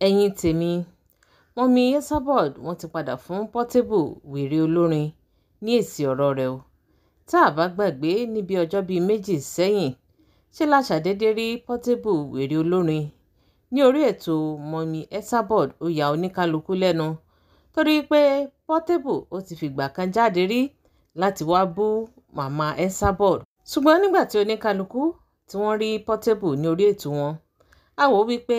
Ẹ̀yin tèmi, Mummy Esabod wọ́n ti padà fún Portable wèrè olórin ní èsì ọ̀rọ̀ rẹ̀ o. Tá a bá gbàgbé, níbi ọjọ́ bíi méjì sẹ́yìn, ṣe la ṣàdédé rí Portable wèrè olórin ní orí ètò Mummy Esabod. Ó ya oníkálukú lẹ́nu torí pé Portable ó ti fìgbà kan jáde rí láti wá bú màmá Esabod. Ṣùgbọ́n nígbà tí oníkálukú tí wọ́n rí Portable ní orí ètò wọn, a wò wípé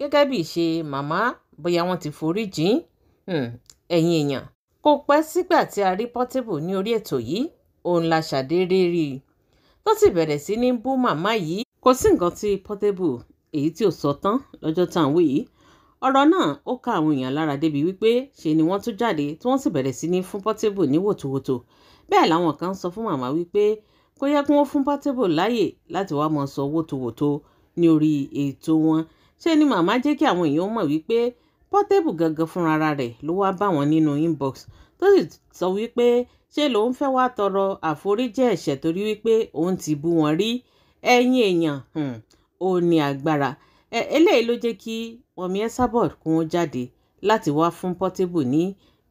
gẹ́gẹ́ bí ìṣe màmá, bóyá wọ́n ti forí jìn. Ẹ̀yin èèyàn, kò pẹ́ sígbà tí a rí Portable ní orí ètò yìí, òun la ṣàdédé rí i tó sì bẹ̀rẹ̀ sí ní bú màmá yìí. Kò sí nǹkan tí Portable èyí tí ò sọ tán lọ́jọ́ tá à ń wí yìí. Ọ̀rọ̀ náà ó ká àwọn èèyàn lára débi wípé ṣe ni wọ́n tún jáde tí wọ́n sì bẹ̀rẹ̀ sí ní fún Portable ní wòtòwòtò. Bẹ́ẹ̀ làwọn kan sọ fún màmá wípé kò yẹ kí wọ́n fún Portable láàyè láti wá máa sọ wòtòwòtò ní orí ètò wọn. Ṣé ni màmá jẹ́ kí àwọn èèyàn mọ̀ wípé Portable gangan fúnra rẹ̀ ló wá bá wọn nínú inbox, tó sì sọ wípé ṣé lòun fẹ́ wá tọrọ àforíjì ẹ̀ṣẹ̀ torí wípé òun ti bú wọn rí. Ẹ̀yin èèyàn, ó ní agbára. Eléyìí ló jẹ́ kí Mummy Esabod kún ó jáde láti wá fún Portable ní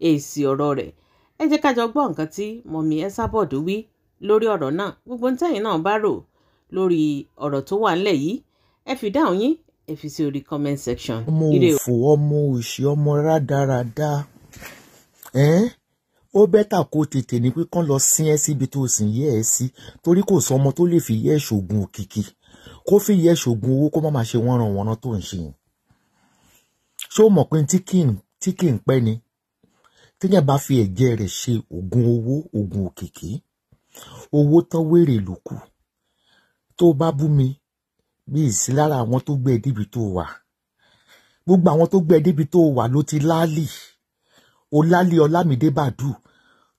èsì ọ̀rọ̀ rẹ̀. Ẹ jẹ́ ká jọ gbọ́ nǹkan tí Mummy Esabod wí lórí ọ̀rọ̀ náà. Gbogbo ntẹ́yìn náà bá rò lórí ọ̀rọ̀ tó wà ńlẹ̀ yìí, ẹ fi dáhùn yín, ẹ fi sí orí comment section. Ọmọ òfò, ọmọ òṣì, ọmọ rádaràda. Ó better kó tètè ní pé kán lọ sin ẹ́ síbi tó sìn yẹ́ ẹ sí, torí kò sọ ọmọ tó lè fi yẹ́ ṣògùn òkìkí, kó fi yẹ́ ṣògùn owó, kó má máa ṣe wọ́nranwọ̀nran tó ń ṣe yẹn. Ṣé o mọ̀ pé tí kì í pẹ́ ni téèyàn bá fi ẹ̀jẹ̀ rẹ̀ ṣe ògùn owó, ògùn òkìkí, owó tán wèrè ló kù. Tó bá bú mi bí ìsí lára àwọn tó gbé ẹ débi tó wà, gbogbo àwọn tó gbé ẹ débi tó wà ló ti láálì. Ó láálì Ọlámídé Bàdú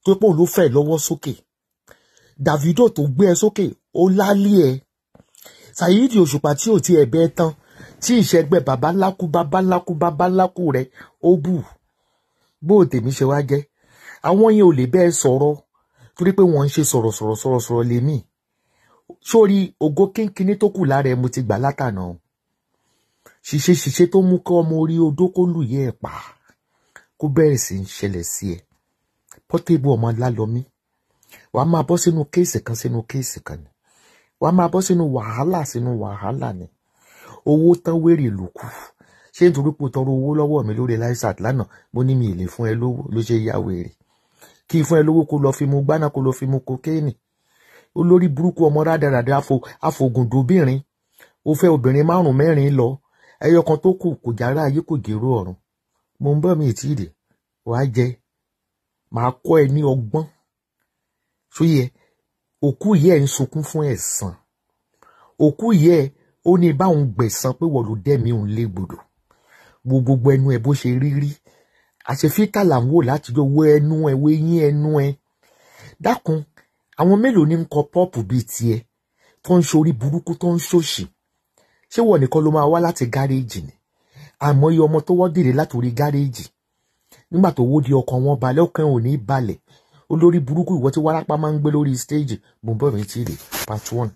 tó pọ̀ ló fẹ́ lọ́wọ́ sókè, Davido tó gbé ẹ sókè ó láálì ẹ, Saheed Òṣùpá tí ò ti ẹ̀ bẹ́ẹ̀ tán, tí ìṣẹ́gbẹ́ bàbá ńlákú bàbá ńlákú bàbá ńlákú rẹ̀ ó bù. Bó tèmi ṣe wá jẹ́, àwọn yẹn ò lè bẹ́ẹ̀ sọ̀rọ̀ torí pé wọ́n ń ṣe sọ̀rọ̀ sọ̀rọ̀ sọ̀rọ̀ sọ̀rọ̀ lèmi. Sórí ògo kínkínní tó kù lára ẹ mo ti gbà látànà. Ṣìṣe ṣìṣe tó mú kí ọmọ orí odó kó lù yẹ ẹ pa, kó bẹ̀rẹ̀ sí í ṣẹlẹ̀ sí ẹ. Portable ọmọ Lálọ́mí, wàá máa bọ́ sínú case kan sínú case kan ni, wàá máa bọ́ sínú wàhálà sínú wàhálà ni. Owó tán wèrè ló kù. Ṣé nítorí pé o tọrọ owó lọ́wọ́ mi lórí Láísàt lánàá, mo ní mi ì lè fún ẹ lówó ló ṣe ya wèrè? Kí fún ẹ lówó kó lọ fi mu gbáná, kó lọ fi mu kokéènì. Olórí burúkú ọmọ rádaràda, afògùndóbìnrin. Ó fẹ́ obìnrin márùn mẹ́rin lọ, ẹyọ kan tó kù kò jára ayé kò gèrò ọ̀run. Mo ń bọ̀, mi ì tí ì dé. Wàá jẹ, màá kọ́ ẹ ní ọgbọ́n. Sóyẹ òkú yẹ ẹ ń sunkún fún ẹ̀san. Òkú yẹ ó ní báwọn gbẹ̀san pé wọ́n ló dẹ́mi òun légbodò. Gbogbo ẹnu ẹ bó ṣe rí rí, àṣefíkà là ń wò látijọ́. Wo ẹnu ẹ, wo eyín ẹnu ẹ. Dákun, àwọn mélòó ní ń kọ pọ́ọ̀pù bíi tiẹ̀ tó ń ṣorí burúkú, tó ń ṣòṣì? Ṣé wọ́n nìkan ló máa wá láti gáréèjì ni? Àmọ́ iye ọmọ tó wọ́ dèrè látòrí gáréèjì nígbà tó wó di ọkàn wọn balẹ̀, ọkàn ò ní balẹ̀. Olórí burúkú ìwọ tí wárápá máa ń gbé lórí stage. Mo ń bọ̀, mi tí ì rè part 1.